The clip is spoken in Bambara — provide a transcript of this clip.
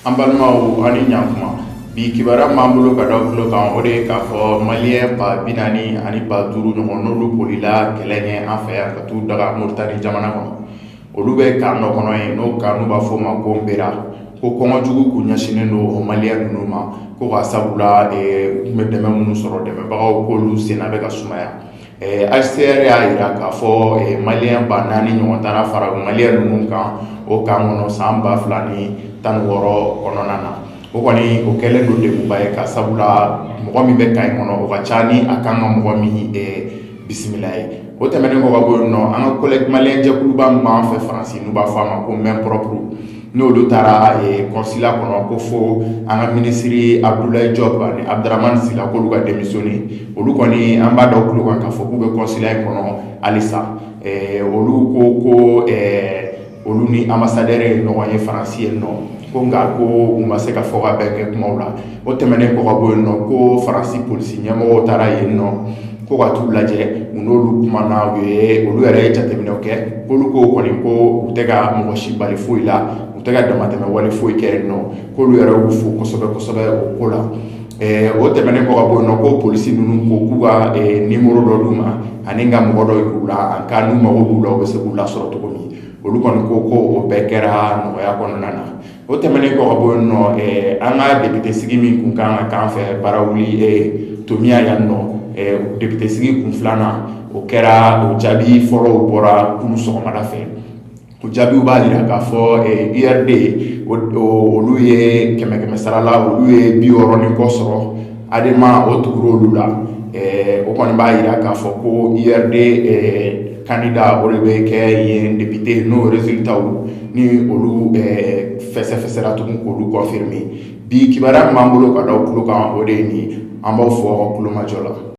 An balimaw, ani ɲankuma. Bi kibaruya min b'an bolo ka da tulo kan, o de ye k'a fɔ Malien 40 000 ɲɔgɔn, n'olu bolila kɛlɛ ɲɛ an fɛ yan ka t'u daga Moritani jamana kɔnɔ. Olu bɛ camp dɔ kɔnɔ yen, n'o camp n'u b'a fɔ o ma ko Nbera. Ko kɔngɔjugu kun ɲɛsinnen don o Malien ninnu ma, ko ka sabula u tun bɛ dɛmɛ minnu sɔrɔ, dɛmɛbagaw k'olu senna bɛ ka sumaya. HCR y'a jira k'a fɔ Malien 4000 ɲɔgɔn taara fara Malien ninnu kan o camp kɔnɔ san 2016 kɔnɔna na. O kɔni, o kɛlen don degunba ye, ka sabula mɔgɔ min bɛ camp in kɔnɔ, o ka ca ni a kan ka mɔgɔ min bisimila ye. O tɛmɛnen kɔ ka bɔ yen nɔ, an ka collègue malien jɛkuluba min b'an fɛ Faransi, n'u b'a fɔ a ma ko Main Propre, n'olu taara consulat kɔnɔ ko fo an ka minisiri Abdoulaye Diop ani Abdramane Sylla k'olu ka démissionner. Olu kɔni, an b'a da u tulo kan k'a fɔ k'u bɛ consulat in kɔnɔ halisa. Olu ko olu ni ambassadeur ye ɲɔgɔn ye Faransi yen nɔ, ko nka ko u ma se ka fɔ ka bɛn kɛ kumaw la. O tɛmɛnen kɔ ka bɔ yen nɔ, ko Faransi polisi ɲɛmɔgɔw taara yen nɔ ko ka t'u lajɛ. U n'olu kumana, u ye olu yɛrɛ ye jateminɛw kɛ. K'olu ko kɔni ko u tɛ ka mɔgɔ si bali foyi la, u tɛ ka damatɛmɛ wale foyi kɛ yen nɔ, k'olu yɛrɛ y'u fo kosɛbɛ kosɛbɛ o ko la. O tɛmɛnen kɔ ka bɔ yen nɔ, ko polisi ninnu ko k'u ka numéro dɔ d'u ma ani ka mɔgɔ dɔ yir'u la, en cas n'u mago b'u la, u bɛ se k'u lasɔrɔ cogo min. Olu kɔni ko o bɛɛ kɛra nɔgɔya kɔnɔna na. O tɛmɛnen kɔ ka bɔ yen nɔ, an ka député sigi min kun kan ka k'an fɛ Barawuli Tomiya yan nɔ, député sigi kun filanan, o kɛra. O jaabi fɔlɔw bɔra kunu sɔgɔmada fɛ. O jaabiw b'a jira k'a fɔ URD, olu ye kɛmɛ kɛmɛ sara la, olu ye 60 ni kɔ sɔrɔ. ADEMA, o tugura olu la. O kɔni b'a jira k'a fɔ ko URD candidat, o de bɛ kɛ yen député. N'o résultat ni olu fɛsɛfɛsɛra tugun k'olu confirmer. Bi kibaruya min b'an bolo ka da tulo kan, o de ye nin. An b'aw fɔ aw ka kulomajɔ la.